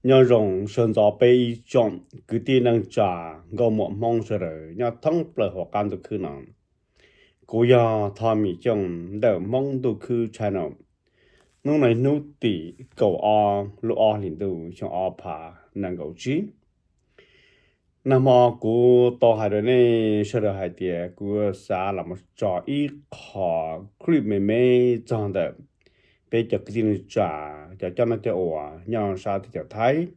Nyob zoo sawv ntxov peb ib tsoom kwv tij neej tsa nkauj muam Hmoob sawv daws nyob thoob plaws hauv qab ntuj khwb no. Kuv yog Thoj Mim Xyooj ntawm Hmoob Ntuj Khwb Channel. Hnub no hnub tim kaum ob lub ob hlis ntuj xyoo ob phav nees nkaum tsib. Nag hmo kuv tau hais rau nej sawv daws hais tias kuv xav los mus tso ib qho clip me me txog ntawm peb cov kwv tij neej tsa, cov coj noj coj ua nyob sab teb chaws Thaib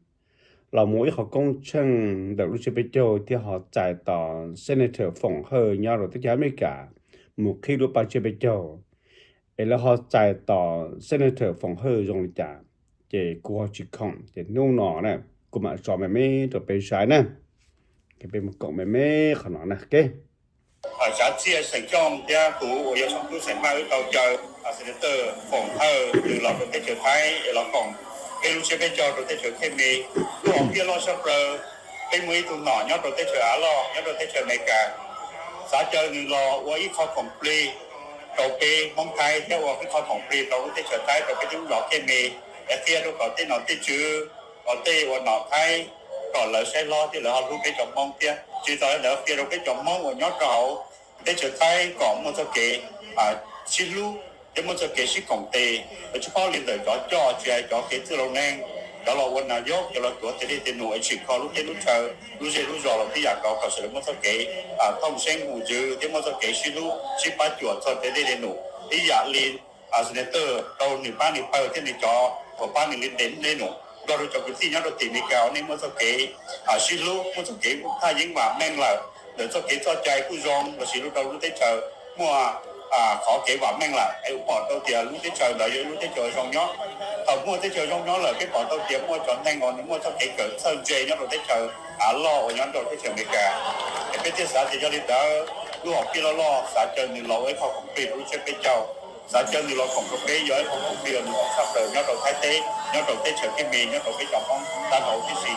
los mus ib qho koob tsheej ntawm lub tsiab peb caug thiab ho txais tos Senator Foom Hawj nyob rau teb chaws Amelikas mus qhib lub paj tsiab peb caug, es lawv ho txais tos Senator Foom Hawj zoo li cas, ces kuv ho tsis khoom ces hnub no na kuv mam tso me me rau peb saib na. Ces peb mus koom me me qhov no na, ok. Tsav Txiaj xeem Xyooj thiab kuv uas yog Xyooj Tub xeem Maj wb tau caw Senator Foom Hawj nws los rau teb chaws Thaib es los koom peb lub tsiab peb caug rau teb chaws Khej Mes. Lub hom phiaj loj tshaj plaws, peb muaj ib tug nom nyob rau teb chaws Av Loj nyob rau teb chaws Amelikas, xav caw nws los ua ib qho khoom plig rau peb Hmoob Thaib thiab ua ib qho khoom plig rau lub teb chaws Thaib rau peb lub zos Khej Mes, es qhia rau kom tej nom tej tswv, kom tej ua nom Thaib, kom lawv saib hlob thiab lawv ho hlub peb cov Hmoob thiab. Tsis tas li ntawd qhia rau peb cov Hmoob uas nyob rau hauv teb chaws Thaib kom muaj txoj kev sib hlub thiab muaj txoj kev sib koom tes, lawv tsis paub li ntawm cov coj tsis hais cov kev txwj laus neeg, cov los ua nas yob, cov los tuav tej dej tej num es tsim kho lub teb lub chaw, lub zej lub zos los tib yam nkaus kom sawv daws muaj txoj kev thooj seeb mus ywg thiab muaj txoj kev sib hlub sib pab cuam txog tej dej tej num ib yam li Senator rau nws pab nws pawg thiab nws cov uas pab nws li ntev dej num, nrog rau cov kwv tij nyob rau tim Amelikas uas nej muaj txoj kev sib hlub, muaj txoj kev thaj yeeb vam meej lawm, ntawm txoj kev txoj cai kuj zoo los sis lub rau lub teb chaws muaj qhov kev vam meej lawm es pom tau tias lub teb chaws ntawd yog ib lub teb chaws zoo nyob. Thaum muaj teb chaws zoo nyob lawm peb pom tau tias muaj cov neeg uas nws muaj txoj kev kawm txawj ntse nyob rau teb chaws Av Loj uas nyob rau teb chaws Amelikas. Es peb thiaj xav tias yog li ntawd lub hom phiaj loj loj xav caw nws los ua ib qho khoom plig rau lub tsiab peb caug, xav caw nws los koom rau peb yog ib qho khoom plig uas nws zoo tshaj plaws nyob rau Thaib teb, nyob rau teb chaws Khej Mes, nyob rau peb cov Hmoob tab tau tib si.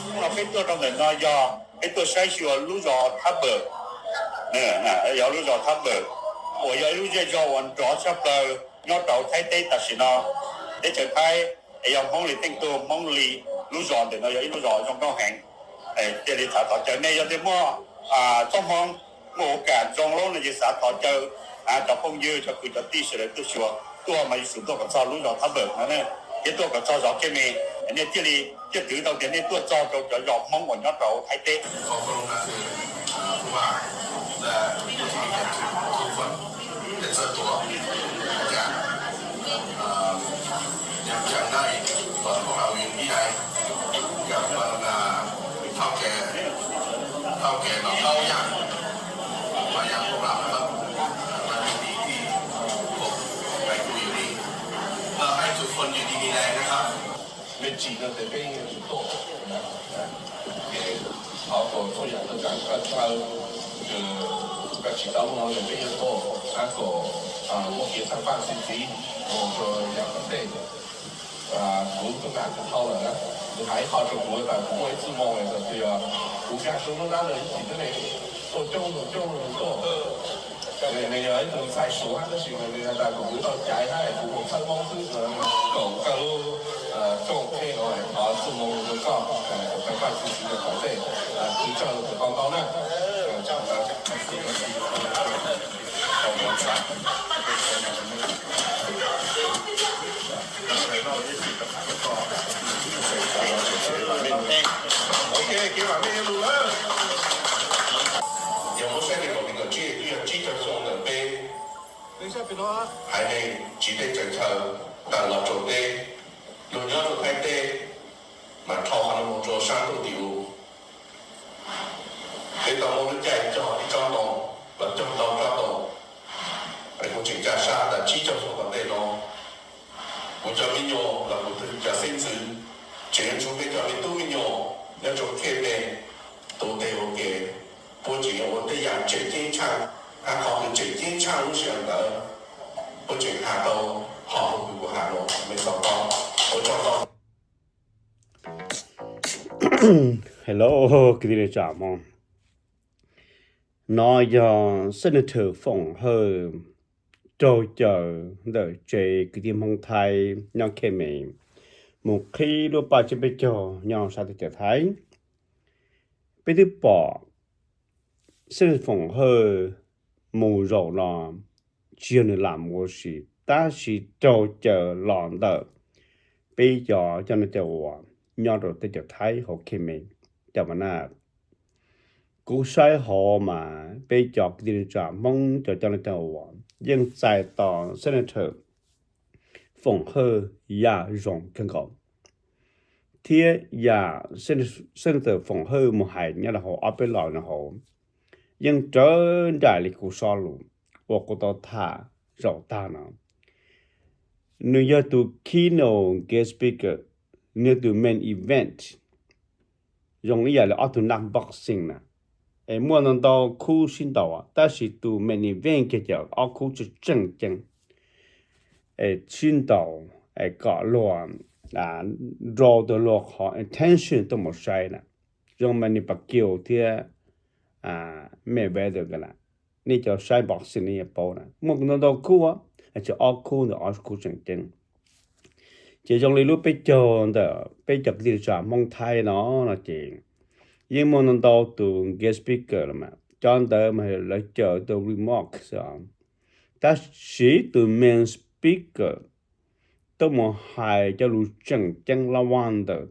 Hnub no peb tuaj rau ntawm no yog peb tuaj saib xyuas lub zos Thab Pawm, yog lub zos Thab Pawm uas yog ib lub zej zog uas nrov tshaj plaws nyob rau Thaib teb tam sim no. Teb chaws Thaib es yog Hmoob li teej tug Hmoob li, lub zos ntawm no yog ib lub zos zoo nkauj heev. Cia li xav thov caw nej yog tias muaj txoj hmoo, muaj ua kam zoo lub no ces xav thov caw cov phooj ywg cov kwv cov tij sawv daws tuaj xyuas, tuaj mas yuav tsum tuaj kom txog lub zos Thab Pawm no ne, thiab tuaj kom txog zos Khej Mes, nej thiaj li thiaj twv tau tias nej tuaj txog rau cov zos Hmoob uas nyob rau Thaib teb. Nhằm chặn đây, và phối hợp với cái này, gặp, ờ, là thao kẻ, thao kẻ nó đau nhá, và nhằm phối hợp với, ờ, là đi đi đi, cục, cái quỷ đi, là hai chục phần gì đi đi nàyนะครับ. Mej tsim no tes peb yuav tsum tuaj, thov kom txhua yam tau kam koj chaw, koj tsis tau mloog no peb yuav tuaj, tab kom muab kev txhawb faj txi txiv mus rau yam tom ntej. Kuv tub nab kuv thau lawm na, nws hais ib qho rau kuv tas kuv muaj ib txuj moo tas twg yog kuv nkag rau lub dab laug ib chim twb ne, tuaj coob mus coob mus tuaj. Nws yog ib tug ntxhais Suav tab sis mas nws hais tas kuv kwv tau caiv hab kuv mus txhawb Hmoob xwb, kaum kawg lub rooj thej no thov txuj moo rau koj, kom koj paj txi txiv rau tom ntej, kwv tij tau ntau na. Ok, kev vam meej yuav lug lawm. Yog muab saib li kom li kom tsib, twb yog tsib caug xyoo ntawm peb haiv neeg tsiv teb tsaws chaw tawm los rau teb, los nyob rau Thaib teb, mas dhau qhov no mus rau sab ntuj tim u. Peb tau muab lub caij cog ib tsob ntoo los cog ntau tsob ntoo, es kuv tseem tsa sab tas tsib caug xyoo tom ntej no, kuv cov me nyuam los kuv cov xeeb ntxwv tseem yuav tshuav peb cov me tub me nyuam nyob rau Khej Mes tu tes ua ke, puab tseem yuav ua tej yam tseem ceeb tshaaj, hab qhov kws tseem ceeb tshaaj lub sij hawm ntawd puab tseem has tau qhov kws kuv has los me tau tau, ua tsaug ntau. Hello, kwv tij neej tsa Hmoob. No yog Senator Foom Hawj raug caw ntawm tsev kwv tij Hmoob Thaib nyob Khej Mes. mus qhib lub paj tsiab peb caug nyob sab teb chaws Thaib. Peb twb pom Xenator Foom Hawj mus zaum no tsis yog nws lam mus ua si, tab sis raug caw los ntawm peb cov coj noj coj ua nyob rau teb chaws Thaib hauv Khmer cov mas na. Kuv saib hauv mas peb cov kwv tij neej tsa Hmoob cov coj noj coj ua yeej txais tos Senator Foom Hawj yam zoo kawg nkaus, thiab yam Senator Foom Hawj mus hais nyob rau hauv ob peb los no hauv yeej raws nraim li kuv sob lus uas kuv tau tham zaum tag no. Nws yog tus keynote guest speaker, nws yog tus main event, zoo ib yam li ob tug naj boxing na, es muaj ntau ntau khub sib ntaus, tab sis tus main event kiag ces ob khub tseem tseem ceeb es sib ntaus es kom luag draw tau luag qhov attention tuaj mus saib na, zoo Manny Pacquiao thiab Mayweather nkawd na. Nej cov saib boxing nej yuav paub na, muaj ntau ntau khub, tsis ob khub ntawm ob khub tseem ceeb. Ces zoo li lub peb caug ntawm peb cov kwv tij neej tsa Hmoob Thaib no, no ces yeej muaj ntau ntau tus guest speaker los mas cov ntawd mas lawv caw tus remark xwb os, tab sis tus main speaker tuaj mus hais cov lus tseem ceeb laj vaj ntawm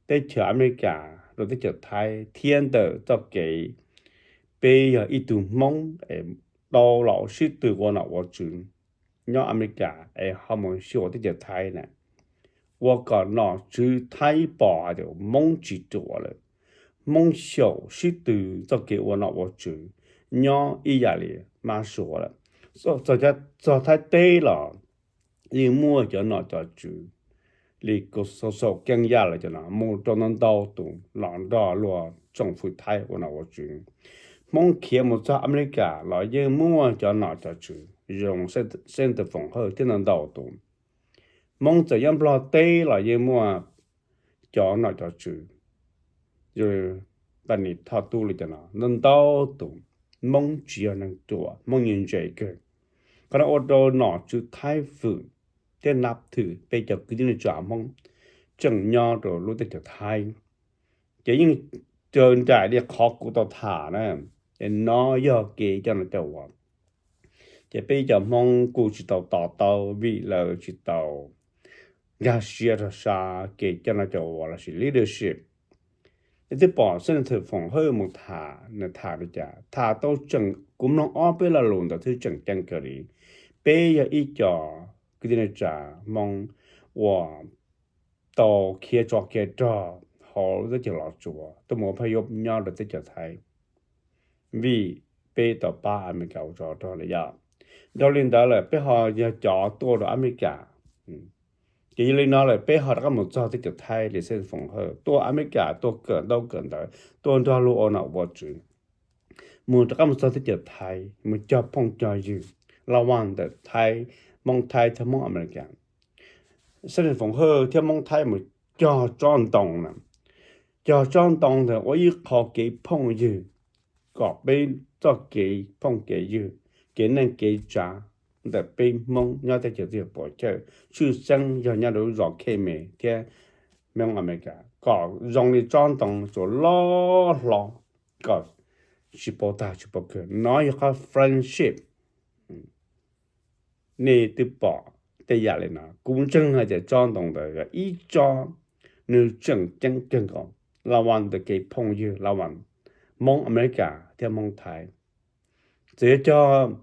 teb chaws Amelikas rau teb chaws Thaib thiab ntawm txoj kev peb yog ib tug Hmoob es tau los sib tw ua nom ua tswv nyob Amelikas es ho mus xyuas teb chaws Thaib na, ua kom nom tswv Thaib pom hais tias Hmoob tsis ruam lawm, Hmoob xyaum sib tw txoj kev ua nom ua tswv nyob ib yam li mab suav lawm. Txog Thaib teb los yeej muaj cov nom cov tswv li Xaus Keej Yaj lawv cov no mus rau ntau ntau tus los nrog luag tsoom fwv Thaib ua nom ua tswv. Hmoob khiav mus txog Amelikas los yeej muaj cov nom cov tswv zoo Senator Foom Hawj thiab ntau ntau tus. Hmoob txawm nyob Nplog teb los yeej muaj cov nom cov tswv, Thaij Tub li cov no ntau ntau tus. Hmoob tsis yog neeg ruam, Hmoob yeej ntse kawg. Qhov no ua rau nom tswv Thaib fwm thiab nab thwm peb cov kwv tij neej tsa Hmoob tseem nyob rau lub teb chaws Thaib. Ces yeej raws nraim li qhov kuv tau tham na, es no yog kev coj noj coj ua. Ces peb cov Hmoob kuj tsis tau to taub vim lawv tsis tau nkag siab rau sab kev coj noj coj ua lossis leadership. Nej twb pom Senator Foom Hawj mus tham, nws tham li cas, tham tau tseem, kuv mloog ob peb lo lus ntawd twb tseem ceeb kawg li. Peb yog ib co kwv tij neej tsa Hmoob uas tau khiav tsov khiav rog hauv lub teb chaws Los Tsuas tuaj mus ua phaj yub nyob rau teb chaws Thaib, vim peb tau pab Amelikas ua tsov rog lawm yom. Dhau li ntawd lawm peb ho yog cov tuaj rau Amelikas. Ces yog li no lawm peb ho rov qab mus txog teb chaws Thaib li Senator Foom Hawj tuaj Amelikas tuaj kawm ntaub kawm ntawv, tuaj nrog luag ua nom ua tswv, mus rov qab mus txog teb chaws Thaib mus cog phooj cog ywg, laj vaj ntawm Thaib, Hmoob Thaib thiab Hmoob Amelikas. Senator Foom Hawj thiab Hmoob Thaib mus cog tsob ntoo na, cog tsob ntoo ntawd ua ib qho kev phooj ywg, kom peb txoj kev phooj kev ywg, kev neej kev tsav ntawm peb Hmoob nyob teb chaws txij puas chawj, tshwj xeeb yog nyob rau lub zos Khej Mes thiab Hmoob Amelikas kom zoo li tsob ntoo tsuas loj hlo, kom tsis pau tag tsis pau kawg. No yog qhov friendship. Nej twb pom tej yam li no, kuv ntseeg hais tias tsob ntoo ntawd yog ib tsob nws tseem ceeb kawg nkaus, laj vaj ntawm kev phooj ywg laj vaj Hmoob Amelikas thiab Hmoob Thaib. Txawm yog cog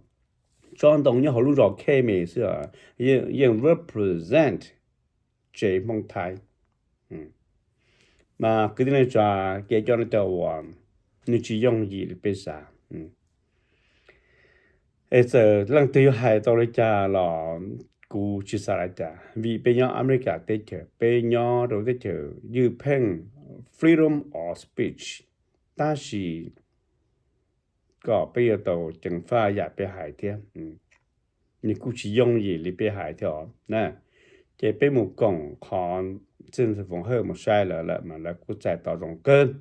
tsob ntoo nyob hauv lub zos Khej Mes xwb, yeej represent tsev Hmoob Thaib. Mas kwv tij neej tsa, kev coj noj coj ua nws tsis yooj yim li peb xav. Es txawm leej twg yuav hais tau li cas los kuv tsis xav li cas, vim peb nyob Amelikas teb chaws, peb nyob rau teb chaws ywj pheej freedom of speech, tab sis kom peb yuav tau ceev faj yam peb hais thiab. Nws kuj tsis yooj yim li peb hais thiab os na. Ces peb mus koom qhov Senator Foom Hawj mus saib lawv lawm mas lawv kuj txais tos zoo kawg.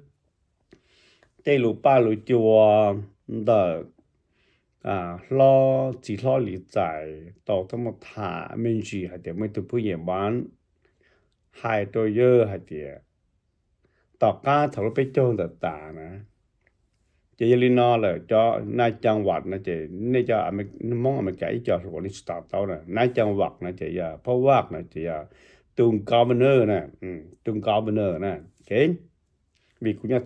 Tej lus paj lus cua ntawm hlob txiv hlob Lis Txais tau tuaj mus tham me ntsis hais tias muaj ib tug phooj ywg Npab hais rau yawg hais tias tom qab thaum lub peb caug ntawm tas na, ces yog li no lawm cov nais coo vam no ces nej cov Hmoob Amelikas ib co hluas nej tsis to taub na, nais coo vam no ces yog phab vaj no ces yog tus governor na, tus governor na, ok. Vim kuv nyob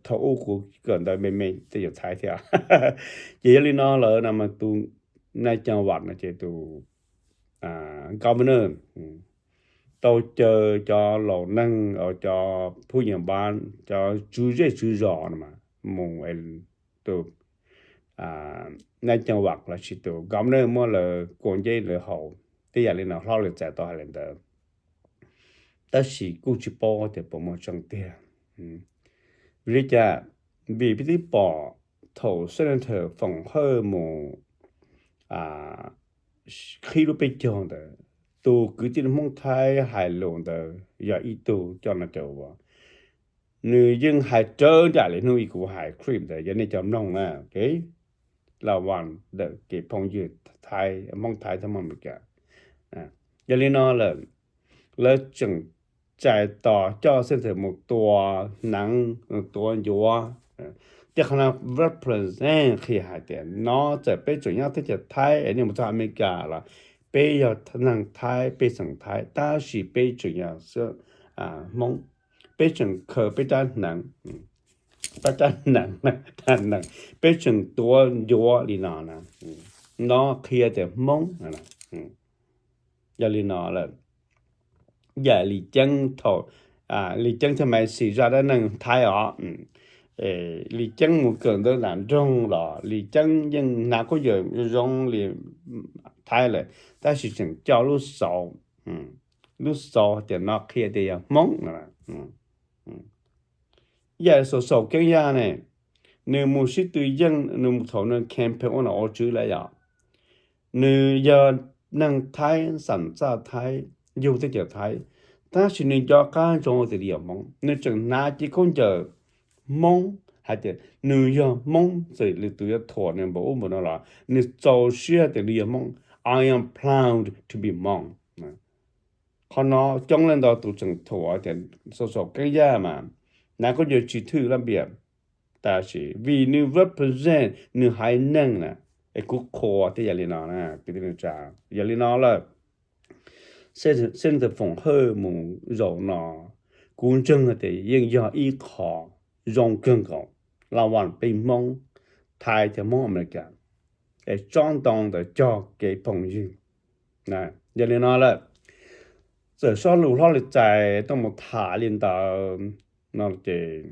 thaum ub kuv kawm ntawv me me tej yam Thaib thiab. Ces yog li no lawm no mas tus nais coo vam no ces tus governor tau caw cov laus neeg, cov phub yam npab, cov tswv zej tswv zos no mas mus tus nais coo vam los sis tus governor muab lawv kua nceb lawv haus. Tej yam li no hlob Lis Txais tau hais li ntawd, tab sis kuj tsis paub tias puas muaj tseeb tiag. Vim li cas? Vim peb twb pom thaum Senator Foom Hawj mus qhib lub peb caug ntawd, tus kwv tij Hmoob Thaib hais lus ntawd yog ib tug coj no caum ua, nws yeej hais rawv nram li hnub ib kuv hais clip ntawd yog nej cov mloog na, ok. Laj Vas ntawm kev phooj ywg Thaib, Hmoob Thaib thiab Hmoob Amelikas. Yog li no lawm, lawv tseem txais tos coj Senator mus tua hneev, tua ncuav. Tej qhov no represent qhia hais tias no txawm peb tseem nyob teb chaws Thaib es nej mus txog Amelikas los peb yog neeg Thaib, pej xeem Thaib, tab sis peb tseem yog Hmoob, peb tseem khaws peb rab hneev, peb rab hneev, peb tseem tua ncuav li no na. No qhia tias Hmoob. Yog li no lawm, yam Lis Ceeb thaum, Lis Ceeb thiab Maiv Xis zaj dab neeg Thaib os, Lis Ceeb mus kawm ntawv nram nroog los Lis Ceeb yeej hnav khaub ncaws zoo li Thaib lawm, tab sis tseem coj lub xauv, lub xauv tias no qhia tias yog Hmoob no. Yam Xaus Xaus Keeb Yaj ne, nws mus sib tw yeej, nws mus thaum nws campaign ua nom ua tswv lawm yom, nws yog neeg Thaib, xam txaj Thaib, yug teb chaws Thaib, tab sis nws nco qab zoo tias nws yog Hmoob, nws tseem hnav cev khaub ncaws Hmoob hais tias nws yog Hmoob, txawm lwm tus yuav thuam nws npaum ub npaum no los nws txaus siab tias nws yog Hmoob. I am proud to be Hmong. Qhov no coob leej ntau tus tseem thuam tias Xaus Xaus Keeb Yaj mas hnav khaub ncaws tsis thwj lab npias, tab sis vim nws represent nws haiv neeg na, es kuv qhuas tej yam li no na kwv tij neej tsa. Yog li no lawm, Senator Foom Hawj mus zaum no, kuv ntseeg tias yeej yog ib qho zoo kawg nkaus. Laj Vas peb Hmoob Thaib thiab Hmoob Amelikas es tsob ntoo ntawd cog kev phooj ywg. Yog li no lawm, txawm sob lus hlob Lis Txais tuaj mus tham li ntawd no ces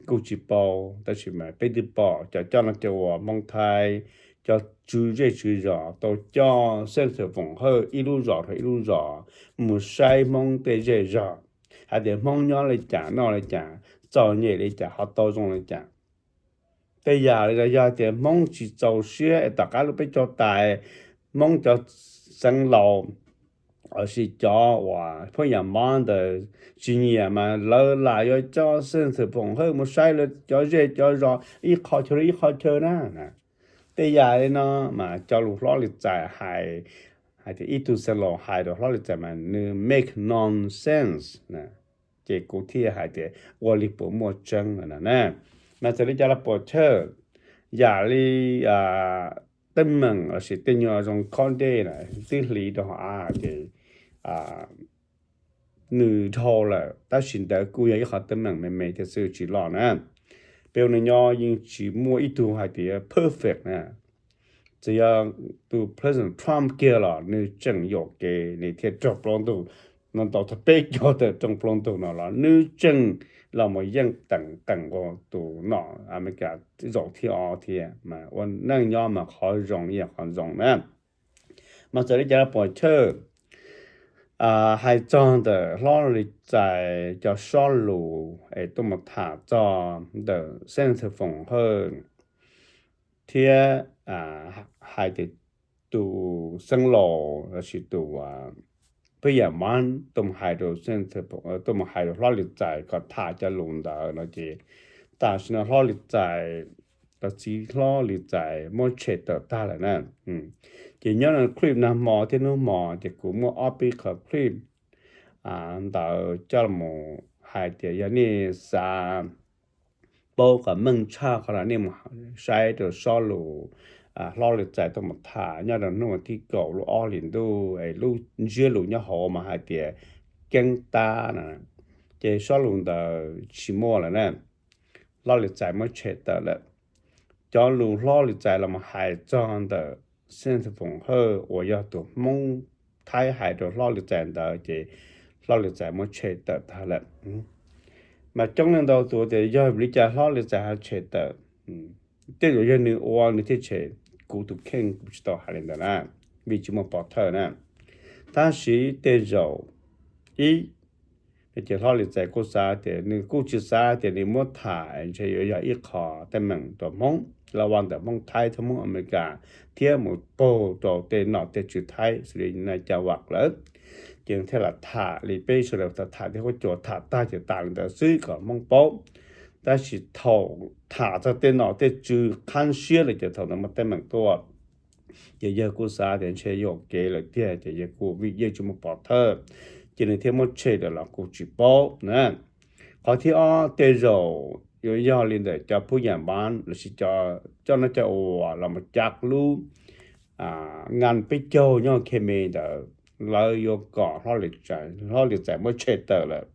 kuj tsis paub, tab sis mas peb twb pom cov coj no cov uas Hmoob Thaib, cov tswv zej tswv zos tau coj Senator Foom Hawj ib lub zos rau ib lub zos mus saib Hmoob tej zej zog, hais tias Hmoob nyob li cas noj li cas, txom nyem li cas ho tau zoo li cas. Tej yam li no yog tias Hmoob tsis txaus siab es tom qab lub peb caug tas, Hmoob cov xeev laus lossis cov uas phab yam mob ntawd tsis nyiam mas lawv lam yuav coj Senator Foom Hawj mus saib lawv cov zej cov zos ib qho chaw rau ib qho chaw na. Tej yam li no mas cov lus hlob Lis Txais hais, hais tias ib tug xeev laus hais rau hlob Lis Txais mas nws make nonsense, ces kuv thiaj hais tias ua li puas muaj tseeb no na. Mas txawm li cas los puas chawj, yam li teeb meem lossis tej nyuag zoo khob dej na twb hliv rau hauv av ces nws dhau lawm, tab sis ntawd kuj yog ib qhov teeb meem me me thiab xwb tsis loj na. Peb ua neej nyob yeej tsis muaj ib tug hais tias perfect na. Txawm yog tus President Trump kiag los nws tseem yuam kev nws thiaj raug plaub ntug no, tau tau peb caug tawm rooj plaub ntug no los nws tseem los mus yeej teem qees ua tus nom Amelikas zaum thib ob thiab. Mas ua neej nyob mas qhov zoo yog qhov zoo na. Mas txawm li cas los puas chawj, hais txog ntawm hlob Lis Txais cov sob lus es tuaj mus tham txog ntawm Senator Foom Hawj thiab hais tias tus xeev laus lossis tus phab yam mob tuaj mus hais rau, tuaj mus hais rau hlob Lis Txais kom tham cov lus ntawd no ces tam sim no hlob Lis Txais, los txiv hlob Lis Txais muab tshem tawm tag lawm na. Ces nyob no clip nag hmo thiab hnub hmo ces kuv muaj ob peb qhov clip ntawd coj los hais tias yog nej xav paub kom meej tshaj qhov no nej mus saib rau sob lus Hlob Lis Txais tuaj mus tham nyob rau hnub vas thib kaum lub ob hlis ntuj es lub ntsiab lus nyob hauv mas hais tias keeb tab no, ces sob lus ntawd tsis muaj lawm na. Hlob Lis Txais muab tshem tawm lawm. Cov lus Hlob Lis Txais los mus hais txog ntawm Xeej Foom Hawj uas yog tus Hmoob Thaib hais rau Hlob Lis Txais ntawd ces Hlob Lis Txais muab tshem tawm tag lawm. Mas coob leej ntau tus tias yog vim li cas Hlob Lis Txais ho tshem tawm, tej zaum yog nws ua nws thiaj tshem, kuv tus kheej kuv tsis tau hais li ntawd na, vim tsis muaj pov thawj na. Tab sis tej zaum ib ces Hlob Lis Txais kuj xav tias nws kuj tsis xav tias nws muab tham ntshe yuav yog ib qho teeb meem rau Hmoob los ua ntawm Hmoob Thaib thiab Hmoob Amelikas thiab mus paug rau tej nom tej tswv Thaib xws li Nais Cau Vam lawm. Ces thiaj los tham li peb sawv daws tham thiab huab cua tham tag ces tas li ntawd xwb kom Hmoob paub. Tab sis thaum tham txog tej nom tej tswv qhab siab lawm ces thaum ntawd muaj teeb meem tuaj ces yawg kuj xav tias ntshe yuam kev lawm tiag ces yawg kuj vim yeej tsis muaj pov thawj ces nws thiaj muab tshem lawm los kuj tsis paub na. Qhov thib ob tej zaum yuav yog li ntawm cov phub yam npab lossis cov noj cov ua los mus cav lub ngan peb caug nyob Khe Me ntawd, lawv yuav kom Hlob Lis Txais muab tshem tawm lawm.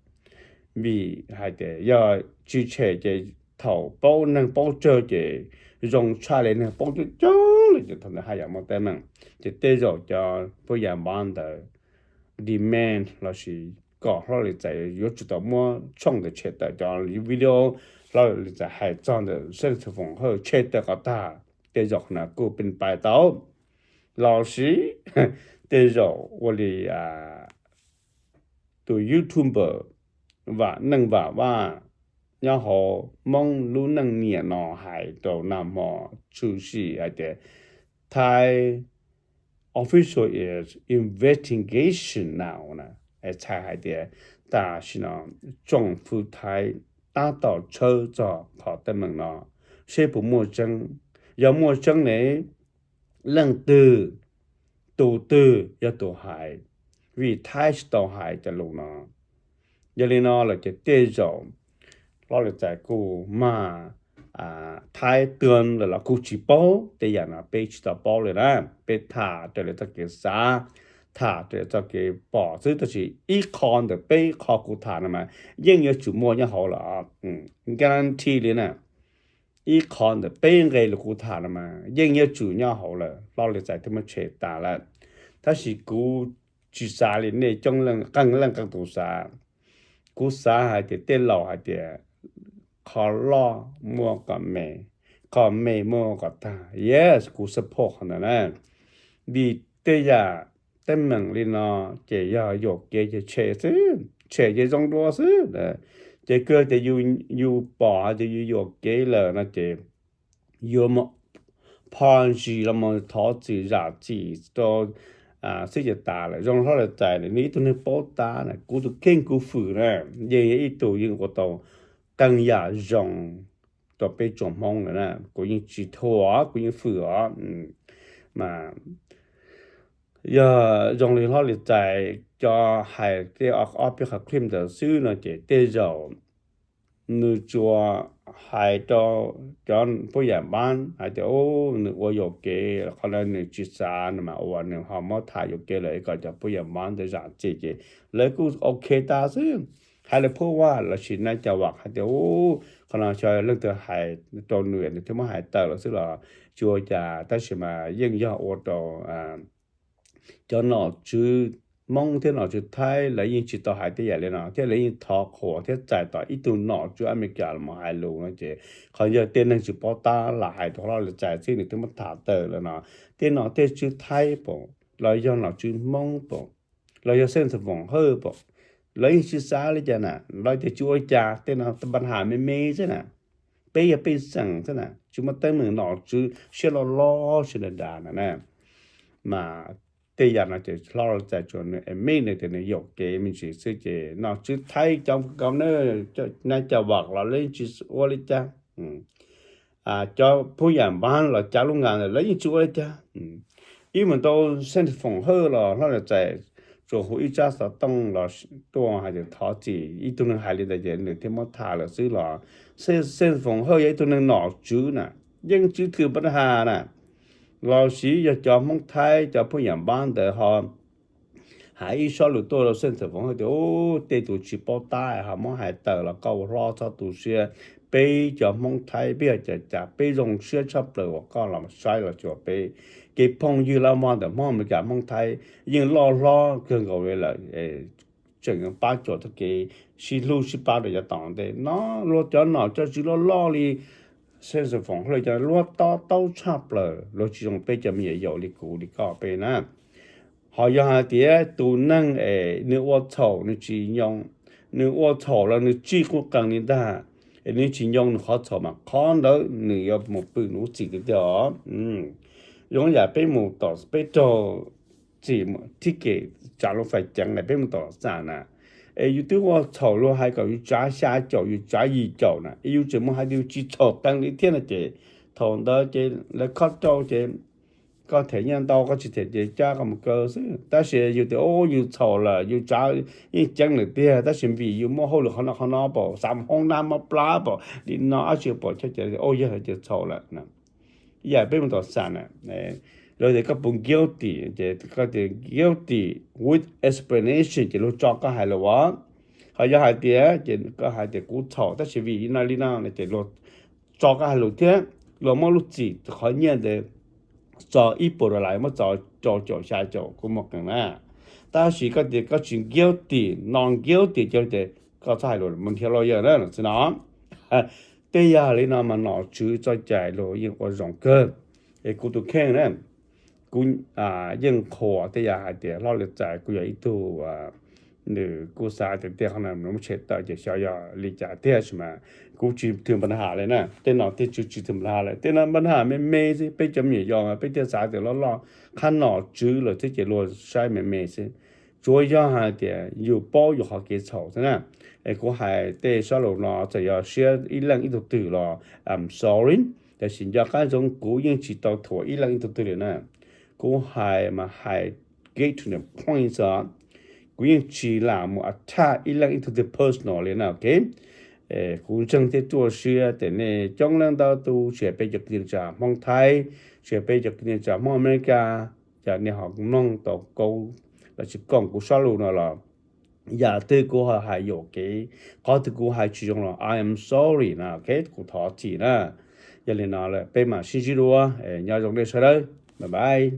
Vim hais tias yog tsis tshem ces thaum paub neeg paub tsawg ces zoo tshaj li neeg paub coob coob li ces thaum ntawd haj yam muaj teeb meem. Ces tej zaum cov phub yam npab ntawd demand lossis kom Hlob Lis Txais yuav tsum tau muab tshooj ntawd tshem tawm, cov video Hlob Lis Txais hais txog ntawm Xeej Foom Hawj tshem tawm kom tag. Tej zaum qhov no kuj pib pais tau, lossis tej zaum ua li tus YouTuber Vam Neej Vam Vaj nyob hauv Hmoob lub neej niam no hais rau nag hmo tshwm sim hais tias Thaib official is investigation now na, txhais hais tias tam sim no tsoom fwv Thaib tab tom tshawb txog qhov teeb meem no seb puas muaj tseeb. Yog muaj tseeb ne, leej twg, tus twg yog tus hais, vim Thaib tsis tau hais cov lus no. Yog li no lawm ces tej zaum Hlob Lis Txais kuj mag Thaib twg lawm los kuj tsis paub, tej yam no peb tsis tau paub li na. Peb tham raws li txoj kev xav, tham raws li txoj kev pom xwb, tab sis ib qho ntawm peb qho kuv tham no mas yeej yuav tsum muaj nyob hauv lawm, guarantee li na. Ib qho ntawm peb nqe lus kuv tham no mas yeej yuav tsum nyob hauv lawm, Hlob Lis Txais thiaj muab tshem tas lawm. Tab sis kuv tsis xav li nej coob leej qee leej qee tus xav. Kuv xav hais tias tej laus hais tias qhov loj muaj kom me, qhov me muaj kom tag. Yes, kuv support qhov ntawd na. Vim tej yam teeb meem li no ces yog yuam kev ces tshem xwb, tshem ces zoo dua xwb. Ces kawg tias yus pom hais tias yus yuam kev lawm no ces yuav mus apology los mus thov txim zam txim rau xwb ces tas lawm. Zoo Hlob Lis Txais nws ib tug neeg paub tab na, kuv tus kheej kuv fwm na, yeej yog ib tug yeej ua tau qee yam zoo rau peb tsoom Hmoob lawm na. Kuv yeej tsis thuam, kuv yeej fwm os. Mas yog zoo li Hlob Lis Txais cov hais tej ob peb qhov clip ntawd xwb no ces tej zaum nws tsuas hais rau cov phub yam npab hais tias nws ua yuam kev, qhov ntawd nws tsis xav no mas ua nws ho muab tham yuam kev lawm kom cov phub yam npab ntawd zam txim ces lawv kuj ok tas xwb. Hais lawv phub vaj lossis Nais Cau Vam hais tias qhov no xyov leej twg hais rau nws, nws thiaj muab hais tawm lawm xwb los tsis ua cas, tab sis mas yeej yog ua rau cov nom tswv Hmoob thiab nom tswv Thaib lawv yeej tsis tau hais tej yam li no thiab lawv yeej thov qhuas thiab txais tos ib tug nom tswv Amelikas los hais lus no ces qhov yog tej neeg tsis paub tab lam hais rau Hlob Lis Txais xwb nws thiaj muab tham tawm lawm no. Tej nom tej tswv Thaib pom los yog nom tswv Hmoob pom los yog Xeej Foom Hawj pom, lawv yeej tsis xav li cas na, lawv tias tsis ua li cas, tej no pab ham me me xwb na, peb yog pej xeem xwb na, tsis muaj teeb meem, nom tswv siab loj loj siab dav dav na na. Mas tej yam no ces Hlob Lis Txais tsuas nws admit nws tias nws yuam kev me ntsis xwb ces nom tswv Thaib cov governor, Nais Cau Vam los lawv yeej tsis ua li cas. Cov phub yam npab los cav lub ngas ntawd lawv yeej tsis ua li cas. Ib mus tau Xeej Foom Hawj los Hlob Lis Txais tsuas hu ib tsab xov tooj los tuaj hais tias thov txim, ib tug neeg hais li ntawd ces nws thiaj muab tha lawm xwb los. Xeej Foom Hawj yog ib tug neeg nom tswv na, yeej tswv thwm pab ha na, los sis yog cov Hmoob Thaib cov phooj ywg npab ntawd ho hais ib sob lus tuaj rau Xeej Foom Hawj tias, u, tej tus tsis paub tab ho muab hais tawm los koj ua hlob txhob tu siab. Peb cov Hmoob Thaib peb yog cas cas peb zoo siab tshaj plaws uas koj los saib los cuag peb. Kev phooj ywg laj mog ntawm Hmoob Amelikas Hmoob Thaib yeej loj hlob kawg nkaus li lawm, tseem pab cuam txoj kev sib hlub sib pab rau yav tom ntej no. Luag cov nom cov tswv loj loj li Xeej Foom Hawj cov luag to taub tshaj plaws, luag tsis zoo peb cov me nyuam yaus li kuv li koj peb na. Ho yog hais tias tus neeg es nws ua txhaum nws tsis nyoo, nws ua txhaum los nws tsis quj qees li ntag, es nws tsis nyoo nws qhov txhaum mas qhov ntawd nws yuav mus pw nws lub txim tiag tiag os. Zoo yam peb mus tom peb raug txim thib kem tsav luag fais ceev na, peb mus tom xam na, es yus twb ua txhaum luag hais kom yus tsav xya caum yus tsav yim caum na, es yus tseem mus hais tias yus tsis txhaum qees li thiab no ces thaum ntawd ces lawv khob rau ces koj them nyiaj ntau koj tsis them ces cab koj mus kaw xwb. Tab sis yus tias, u, yus txhaum lawm yus tsav yeej ceev lawm tiag, tab sis vim yus muaj hauj lwm qhov no qhov no pom xav mus hoob nab mob plab pom li no ab tsi pom choj ces, u, yog ces txhaum lawm. Ib yam peb mus tom xam na, luag tias koj puas guilty ces koj tias guilty with explanation ces luag tso koj hais lus as. Ho yog hais tias ces koj hais tias kuv txhaum tab sis vim li no li no no ces luag tso koj hais lus thiab, luag muab lub txim qhov nyiaj ntawd txo ib puas dollar muab txo rau caum xya caum kuj muaj qees na. Tab sis koj tias koj tsis guilty, non guilty ces koj txhob hais lus mus nrhiav lawyer na no xwb no. Tej yam li no mas nom tswv txoj cai luag yeej ua zoo kawg. Es kuv tus kheej na, kuv yeej qhuas tej yam hais tias hlob li txais kuv yog ib tug, nws kuj xav tias tej qhov no nws muab tshem tawm ces xyov yog li cas tiag sis mas kuv tsis thwm npa nham li na. Tej no tej tswv tsis thwm npa nham li, tej no npa nham me me xwb, peb cov me nyuam yaus mas peb thiaj xav tias loj loj, qhab nom tswv lawm thiab ces luag saib me me xwb. Tsuav yog hais tias yus paub yus qhov kev txhaum xwb na. Es kuv hais tej sab laus no txawm yog siab ib leej ib tug twg los I'm sorry, tab sis nco qab ntsoov kuv yeej tsis tau thuam ib leej ib tug twg li na. Kuv hais mas hais get to the point xwb. Kuv yeej tsis lam mus attack ib leej ib tug twg personal li na, ok. Kuv ntseeg thiab ruaj siab tias nej coob leej ntau tus tsis hais peb cov kwv tij neej tsa Hmoob Thaib, tsis hais peb cov kwv tij neej tsa Hmoob Amelikas, cas nej ho mloog tau kuv los sis koom kuv sab lus no los yam twg kuv ho hais yuam kev, qhov twg kuv hais tsis zoo los I am sorry na, ok, kuv thov txim na. Yog li no lawm peb mam sib ntsib dua, nyob zoo nej sawv daws, bye bye.